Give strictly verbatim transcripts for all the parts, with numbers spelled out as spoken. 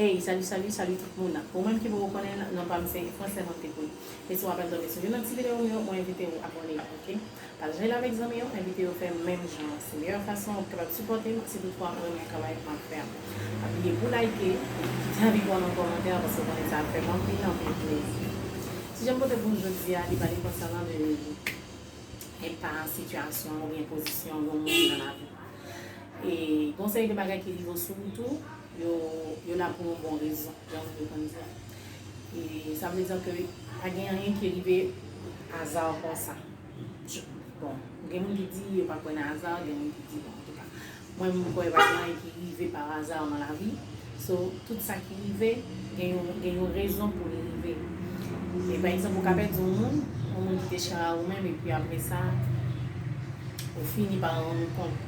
Hey, salut, salut, salut tout moun. Pou mwen ki poko konnen, non pa m se Francine Montepoul. E si w apèn tonbe sou youn nan ti videyo m yo, mwen envite w abòne, ok? Pataje l avèk zanmi yo, envite yo fè menm jan. Se meyè fason w kapab sipòte m si toutfwa w renmen travay m ap fè a. Pa bliye pou like, kite avi pa w nan kòmantè a, paske w konnen sa ap fè m anpil, anpil plezi. Sijè m pote pou nou jodi a, li pale konsènan de enpak sitiyasyon oubyen pozisyon yon moun nan lavi. E gon seri de bagay ki rive w sou wout ou, yo, yo la pou yon bon rezon, jan nou te konn di a. E sa vle di ke pa gen anyen ki rive aza konsa. Bon, gen moun ki di yo pa kwè nan aza, gen moun ki di, bon, antouka, mwen, m kwè pa gen anyen ki rive pa aza nan lavi. So, tout sa ki rive, gen yon, gen yon rezon pou li rive. E pa egzanp, ou ka pèdi yon moun, yon moun ki te chè a ou menm, epi apre sa, ou fini pa rann ou kont.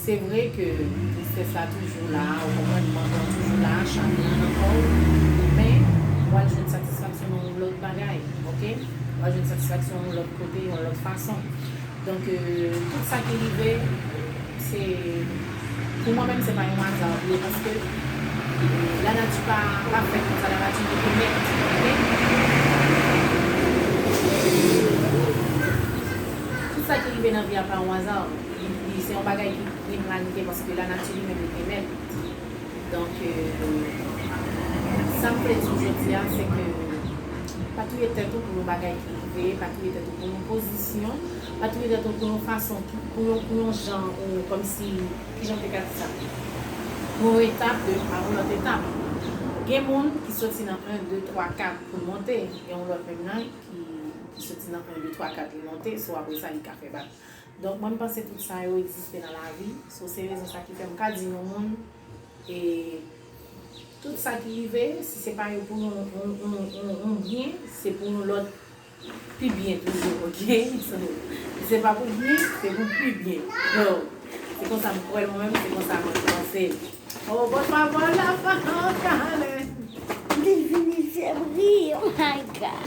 Se vre ke tristès la toujou la, ou konprann, mank lan toujou la, chagren an nan kò w, men w al jwenn satisfaksyon nan yon lòt bagay, ok? W al jwenn satisfaksyon yon lòt kote, yon lòt fason. Donk, euh, tout sa ki rive, se, pou mwen menm, se pa yon aza li ye, paske, euh, lanati pa, pa fèt konsa, lanati li te mèt, ok? Tout sa ki rive nan vi a pa yon aza, li, li, se yon bagay ki, ki planifye, paske lanati li menm li te mèt. Donk, euh, sa m vle di w jodi a, se ke pa touye tèt ou pou yon bagay ki rive, pa touye tèt ou pou yon pozisyon, pa touye tèt ou pou yon fason, pou yon, pou yon jan, ou kòmsi, kijan m te ka di sa? Pou yon etap, de, pa yon lòt etap. Gen moun ki soti nan en, de, twa, kat pou monte, gen yon lòt menm nan ki, ki soti nan en, de, twa, kat li monte, so apre sa li ka fè bak. Donk, mwen, m panse tout sa yo egziste nan lavi. So, se rezon sa ki fè m ka di yon moun, e tout sa ki rive, si se pa yo pou yon, yon, yon, yon, yon byen, se pou yon lòt pi byen toujou, ok? So, si se pa pou byen, se pou pi byen. So, se konsa m kwè l mwen menm, se konsa mwen panse l. Oh, por favor, la pa kale. Li vini fè bri, oh my God.